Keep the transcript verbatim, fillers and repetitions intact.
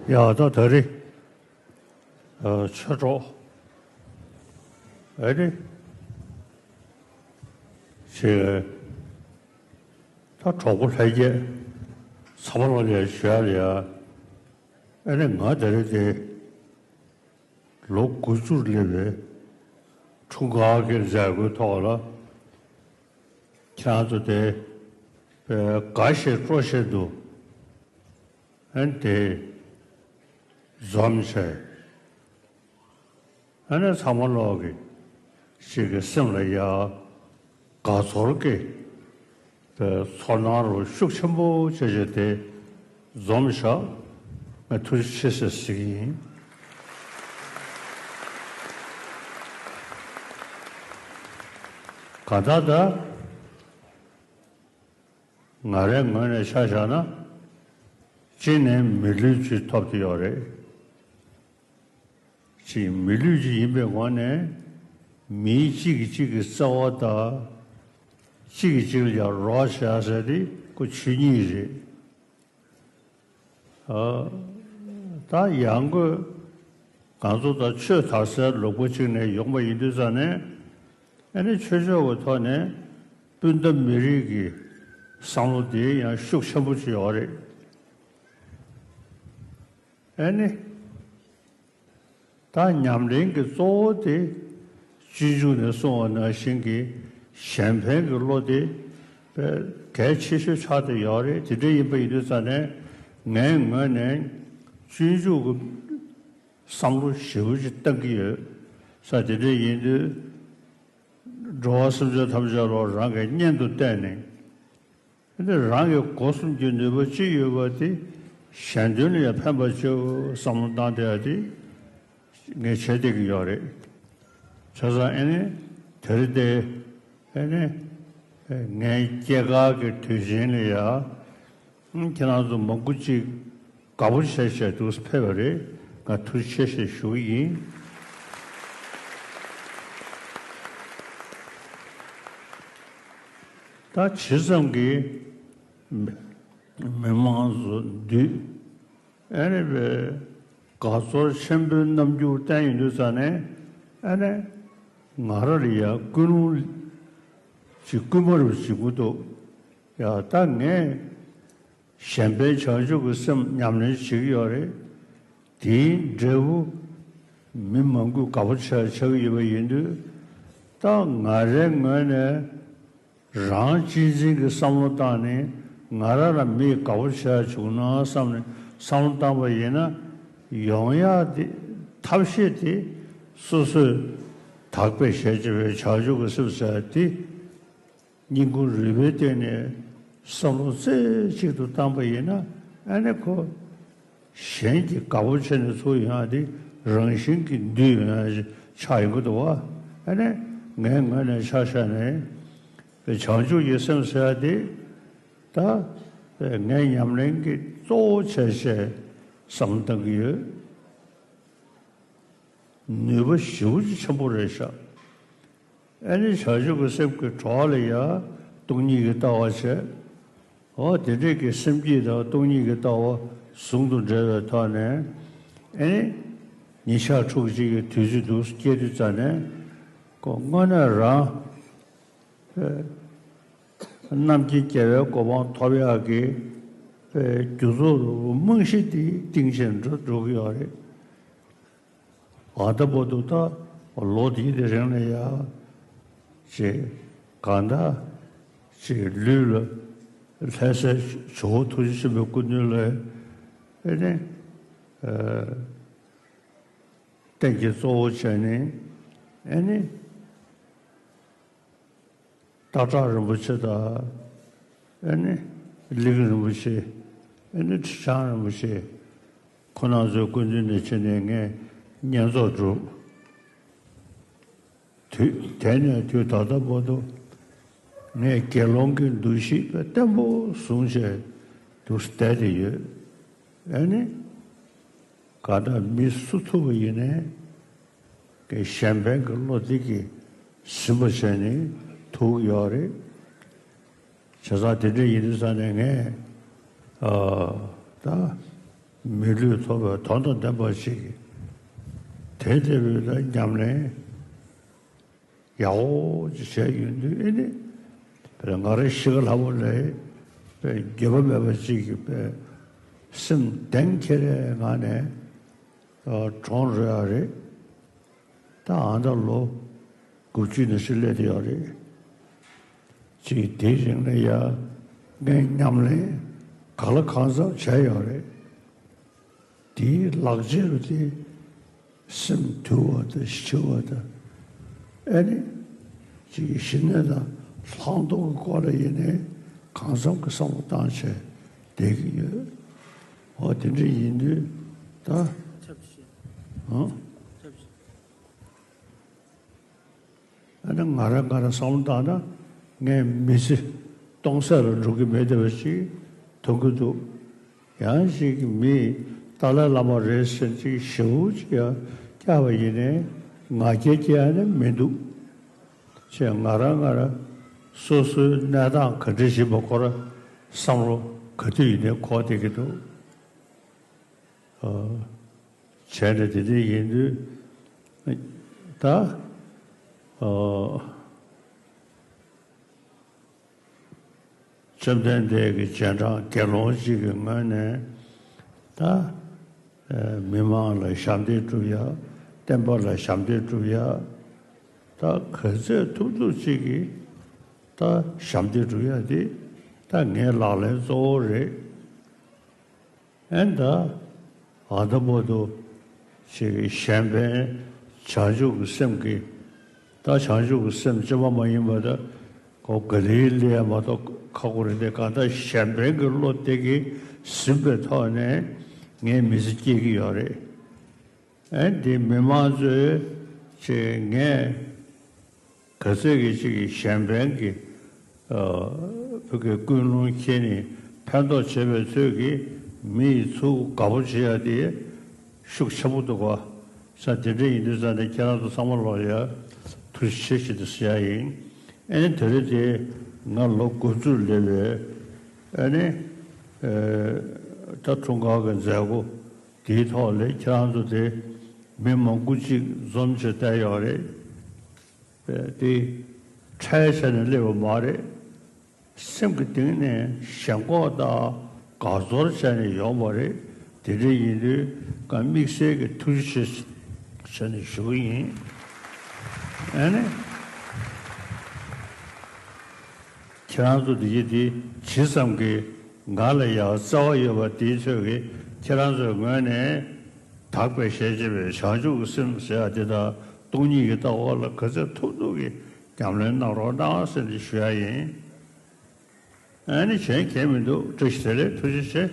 ཡ་ད་ད་རེས་ཨ་ཆོས་གྲོགས་ཨེ་ནི་ཆེ་ད་གྲོགས་པོ་ལྷན་རྒྱས་ཚང་མ་ལ་ལས་ཞུ་ཡ་ལ་ཡ། ཨེ་ནི་ང་ད་རེས་དེ་ལོ་དགུ་བཅུར་སླེབས་པའི་འཁྲུངས་སྐར་གྱི་མཛད་སྒོའི་ཐོག་ལ་ཁྱེད་རང་ཚོ་དེ་དགའ་བཞིན་སྤྲོ་བཞིན་དུ་ཨན་དེ་འཛོམས་བྱས། ཨ་ནི་ཚང་མ་ལོག་གི་ཞིག་གི་སེམས་ལ་ཡ་དགའ་ཚོར་གྱི་ཚོར་སྣང་རུ་ཤུགས་ཆེན་པོ་བྱས་བྱས་དེ་འཛོམས་བཞག་ང་ཐུགས་རྗེ་ཆེ་ཟེར་ཟེར་གྱི་ཡིན། གང་ལྟར་ད་ང་རའི་ངོས་ནས་ཆ་བཞག་ན་གཅིག་ནས་མི་ལུས་ཅིག་ཐོབ་ཀྱི་ཡོད་རེད། ཅིག་མི་ལུས་ཅིག་ཡིན་པའི་ངོས་ནས་མིའི་གཅིག་གིས་གཅིག་གི་བརྩེ་བ་དང་གཅིག་གིས་གཅིག་ལ་ཡང་རོགས་བྱེད་ཟེར་དེ་ཁོ་ཆོས་ཉིད་རེད། ཨ། ད་ཡང་སྒོས་ང་ཚོ་ད་ཆོས་དར་སའི་ལུང་པ་ཅིག་ནས་ཡོང་པ་ཡིན་དུས་ཙང་ནས་ཨ་ནི་ཆོས་ཕྱོགས་ཀྱི་ཐོག་ནས་སྤུན་ཟླ་མི་རིགས་ཀྱི་བསམ་བློ་དེ་ཡང་ཤུགས་ཆེན་པོ་ཅིག་ཡོད་རེད། ཨ་ནི། ད་ཉམས་ལེན་གྱི་གཙོ་བོ་དེ་སྤྱོད་འཇུག་ནས་གསུངས་པ་ནང་བཞིན་གྱི་གཞན་ཕན་གྱི་བློ་དེ་དཔེ་གལ་ཆེ་ཤོས་ཆགས་བསྡད་ཡོད་རེད། དེ་འདྲ་ཡིན་པ་ཡིན་དུས་ཙང་ནས་ངའི་ངོས་ནས་སྤྱོད་འཇུག་གི་བསམ་བློ་ཞེ་པོ་ཅིག་བཏང་གི་ཡོད་ས། དེ་འདྲ་ཡིན་དུས་འགྲོ་བ་སེམས་ཅན་ཐམས་ཅད་ལ་རང་གི་གཉེན་དུ་བལྟས་ནས། དེ་རང་གི་སྒོ་གསུམ་གྱི་ནུས་པ་ཅི་ཡོད་པ་དེ་གཞན་དོན་ལ་ཡང་ཕན་པ་ཅིག་བསམ་བློ་བཏང་བསྡད་ཡ་དེ་ངས་བྱས་བསྡད་ཀྱི་ཡོད་རེད། བྱས་ཙང་ཨེ་ནི་དེ་རིང་དེ་ཨེ་ནི་ངའི་སྐྱེས་སྐར་གྱི་དུས་ཆེན་ལ་ཡང་ཁྱེད་རང་ཚོ་མང་པོ་ཅིག་དགའ་པོ་བྱས་བྱས་འདུག་ཕེབས་པ་རེད། ང་ཐུགས་རྗེ་ཆེ་ཞེས་ཞུ་གི་ཡིན། ད་ཇི་ཙམ་གྱིས་མི་མང་ཚོ་འདུས་ཨེ་ནི་བས་དགའ་ཚོར་ཆེན་པོའི་རྣམ་འགྱུར་བསྟན་ཡོང་དུས་ཙང་ནས་ཨེ་ནི་ང་རང་ལ་ཡང་ཀུན་སློང་ཅིག་སྐུལ་མ་རུ་བྱེད་དགོས་འདུག་ཡ་ད་ངས་གཞན་ཕན་བྱང་ཆུབ་ཀྱི་སེམས་ཉམས་ལེན་བྱེད་ཀྱི་ཡོད་རེད། དེའི་འབྲས་བུ་མི་མང་པོས་དགའ་པོ་ཆགས་ཆགས་ཀྱི་ཡོད་པ་ཡིན་དུས་ད་ང་རའི་ངོས་ནས་རང་གཅེས་འཛིན་གྱི་བསམ་བློ་བཏང་ནས་ང་རང་ལ་མིས་དགའ་པོ་བྱས་བྱུང་ན་བསམ་ནས་བསམ་བློ་བཏང་པ་ཡིན་ན་ཡོང་ཡག་དེ་ཐབས་ཤེས་དེ་སོ་སོས་དག་པའི་ཞལ་ལྕེ་བའི་བྱང་ཆུབ་ཀྱི་སེམས་ཟེར་དེ་སྙིང་ཁུང་རུས་པའི་གཏིང་ནས་བསམ་བློ་རྩེ་གཅིག་ཏུ་བཏང་པ་ཡིན་ན་ཨ་ནི་ཁོ། གཞན་གྱིས་དགའ་པོ་བྱས་ནས་ཚུར་ཡོང་ཡ་དེ་རང་བཞིན་གྱིས་འདུས་ཡོང་ཡ་ཆགས་ཡོང་གི་འདུག་བ། ཨ་ནི་ངའི་ངོས་ནས་ཆ་བཞག་ནས་བྱང་ཆུབ་ཀྱི་སེམས་ཟེར་ཡ་དེ་ད་ངའི་ཉམས་ལེན་གྱི་གཙོ་བོ་བྱས་བྱས་བསམ་བློ་བཏང་གི་ཡོད། ནུས་པ་ཞེ་པོ་ཅིག་ཆེན་པོ་རེད་ཤག་ཨ་ནི་བྱང་ཆུབ་ཀྱི་སེམས་ཀྱི་གྲོགས་ལ་ཡང་སྟོང་ཉིད་ཀྱི་ལྟ་བ་བྱས། འོ་དེ་འདྲས་ཀྱི་སེམས་བསྐྱེད་དང་སྟོང་ཉིད་ཀྱི་ལྟ་བ་ཟུང་དུ་འབྲེལ་བའི་ཐོག་ནས་ཨེ་ནི་ཉིན་ཞག་ཕྲུགས་གཅིག་གི་དུས་ཚོད་འདུག་སྐྱེལ་དུས་ཙམ་ནས་ཁོ་དངོས་གནས་རང་ཨེ་རྣམ་མཁྱེན་རྒྱལ་བའི་གོ་འཕང་ཐོབ་ཡག་གི་ཨེ་རྒྱུ་ཚོགས་རྨང་གཞི་དེ་གཏིང་ཟབ་འགྲོ་འགྲོ་གི་ཡོད་རེད། ཨ་ད་བར་དུ་ད་ལོ་འདིའི་དེ་རིང་ལ་ཡ་ཅེ་གང་ད་ཅེ་ལུས་ལ་ལྷ་སའི་ཇོ་བོ་ཐུགས་རྗེ་ཆེན་པོའི་སྐུ་མདུན་ལ་ཨེ་ནི་ཨ་རྟེན་གྱི་གཙོ་བོ་བྱས་ནས་ཨེ་ནི། སྟག་བྲག་རིན་པོ་ཆེ་དང་། ཨེ་ནི། གླིང་རིན་པོ་ཆེ། ཨེ་ནི་ཁྲི་བྱང་རིན་པོ་ཆེ། ཁོང་རྣམ་ཚོའི་སྐུ་མདུན་ནས་ཕྱིན་ནས་ངས་བསྙེན་རྫོགས་བསྒྲུབས། དུས་དེ་ནས་དུས་ད་ལྟ་བར་དུ་ངས་དགེ་སློང་གི་འདུ་ཤེས་བརྟན་པོ་བཟུང་བྱས་འདུག་བསྡད་དེ་ཡོད། ཨེ་ནི། གང་ལྟར་མི་སུ་ཐུག་པ་ཡིན་ནའི། གཞན་ཕན་གྱི་བློ་འདི་གིས་ཟིན་པ་བྱས་ནས་ཐུག་ཡོད་རེད། བྱས་ཙང་དེ་འདྲ་ཡིན་དུས་ཙང་ནས་ངས་ཨ་ད་ མི་ལུས་ཐོབ་པའི་དོན་དང་ལྡན་པ་ཞིག་གིས་དེ་ལྟ་བུའི་ལ་ཉམས་ལེན་ཡག་པོ་ཅིག་བྱས་ཡོང་དུས། ཨེ་ནི་དཔེར་ང་རང་ཤི་ཁ་ལྷ་མོ་ལས་དཔེ་འགྱོད་པ་མེད་པ་ཅིག་གིས་དཔེ་སེམས་གཏིང་ཁེལ་བའི་ངང་ནས་གྲོངས་འགྲོ་ཡག་རེད། ད་ཨ་ད་ལོ་དགུ་བཅུ་ནང་བཞིན་སླེབས་བསྡད་ཡོད་རེད། ཅིག་དེའི་རིང་ལ་ཡ་ངས་ཉམས་ལེན་གང་ལ་གང་འཚམ་བྱས་ཡོད་རེད། དེའི་ལག་རྗེས་རུ་དེ་སེམས་དུལ་བ་དང་ཞི་བ་དང་། ཨེ་ནི་ཅིག་ཞི་གནས་དང་ལྷག་མཐོང་གི་སྐོར་ལ་ཡིན་ནའི་གང་འཚམ་གྱི་བསམ་བློ་བཏང་བྱས་བསྡད་ཀྱི་ཡོད། འོ་དེ་འདྲ་ཡིན་དུས་ད་ཨང་། ཨ་ནི་ང་རང་ང་རང་བསམ་བློ་བཏང་ན་ངས་མི་ཚེ་སྟོང་ཟད་ལ་འགྲོ་གི་མེད་བསྡད་པ་ཞིག་མཐོང་གི་འདུག། ཡང་ཞིག་མིས་ཏཱ་ལའི་བླ་མ་རེད་ཟེར་ཅིག་ཞེ་པོ་ཅིག་ཡང་བཀྱགས་པ་ཡིན་ནའི་ང་རྒྱལ་སྐྱེ་ཡ་ནི་མི་འདུག་ཅེས་ང་རང་ང་རང་སོ་སོའི་གནས་སྟངས་ག་འདྲ་ཞིག་པ་ཁོ་རང་བསམ་བློ་ག་དུས་ཡིན་ནའི་འཁོར་བསྡད་ཀྱི་འདུག། བྱས་ནས་དེ་འདྲ་ཡིན་དུས་ད་བཅོམ་ལྡན་འདས་ཀྱི་རྗེས་འབྲང་དགེ་སློང་ཞིག་གི་ངོས་ནས་ད་མི་མང་ལ་ཞབས་འདེགས་སྒྲུབ་ཡ། བསྟན་པ་ལ་ཞབས་འདེགས་སྒྲུབ་ཡ། ད་ག་ཚོད་ཐུབ་ཐུབ་ཅིག་གིས་ད་ཞབས་འདེགས་སྒྲུབ་ཡ་དེ་ད་ངའི་ལག་ལེན་གཙོ་བོ་རེད། ཨེ་ད་ཨ་ད་མོ་དུ་ཞིག་གཞན་ཕན་བྱང་ཆུབ་ཀྱི་སེམས་ཀྱིས། ད་བྱང་ཆུབ་ཀྱི་སེམས་ཅན་པ་མ་ཡིན་པ་ད་ཁོ་ག་ལེ་ལེ་མ་གཏོགས་ཁག་པོ་རེད་དེ། གང་ལྟར་གཞན་ཕན་གྱི་བློ་དེ་གིས་ཟིན་པའི་ཐོག་ནས་ངའི་མི་ཚེ་སྐྱེལ་གྱི་ཡོད་རེད། ཨེ་འདི་མི་མང་ཚོས་ཅིག་ངས་ག་ཚོད་ཀྱི་ཅིག་གཞན་ཕན་གྱི་ཨ་བོད་ཀྱི་ཀུན་སློང་འཁྱེར་ནས་ཕན་ཐོགས་བྱེད་པའི་ཚོད་ཀྱིས་མི་ཡི་ཚུར་དགའ་པོ་བྱེད་ཡ་དེ་ཤུགས་ཆེན་པོ་འདུག་ག། ས་དེ་འདྲ་ཡིན་དུས་ཙང་ནས་ཁྱེད་རང་ཚོ་ཚང་མ་ལོག་ཡ་ཐུགས་རྗེ་ཆེ་ཞེས་དུ་ཟེར་ཡ་ཡིན། ཨེ་ནི་དེ་རིང་དེ་ང་ལོ་དགུ་བཅུ་སླེབས་པའི་ཨེ་ནི་ཨེ་ད་འཁྲུངས་སྐར་གྱི་མཛད་སྒོ་དེའི་ཐོག་ལ་ཁྱེད་རང་ཚོ་དེ་མི་མང་པོ་ཅིག་འཛོམས་བྱས་བསྡད་ཡོད་རེད། དེ་ཁྲལ་བྱས་ནས་སླེབས་པ་མ་རེད། སེམས་ཀྱི་གཏིང་ནས་ཞེན་ཁོག་དང་དགའ་ཚོར་བྱས་ནས་ཡོང་བ་རེད། དེ་འདྲ་ཡིན་དུས་ང་དམིགས་བསལ་གྱི་ཐུགས་རྗེ་ཆེ་ཞུ་གི་ཡིན། ཨ་ནི་ཁྱེད་རང་ཚོ་འདི་གི་འདི་ཇི་ཙམ་གྱིས་ང་ལ་ཡང་བརྩེ་བ་ཡོད་པ་དེའི་ཚོད་ཀྱིས་ཁྱེད་རང་ཚོའི་ངོས་ནས་དག་པའི་ཞལ་བྱེད་པའི་བྱང་ཆུབ་ཀྱི་སེམས་ཟེར་ཡ་དེ་དང་སྟོང་ཉིད་ཀྱི་ལྟ་བ་ལ་ག་ཚོད་ཐུབ་ཐུབ་ཀྱིས་ཉམས་ལེན་གནང་རོགས་གནང་ཟེར་ནས་ཞུ་ཡ་ཡིན། ཨ་ནི་གཞན་གང་མི་འདུག། བཀྲ་ཤིས་བདེ་ལེགས། ཐུགས་རྗེ་ཆེ།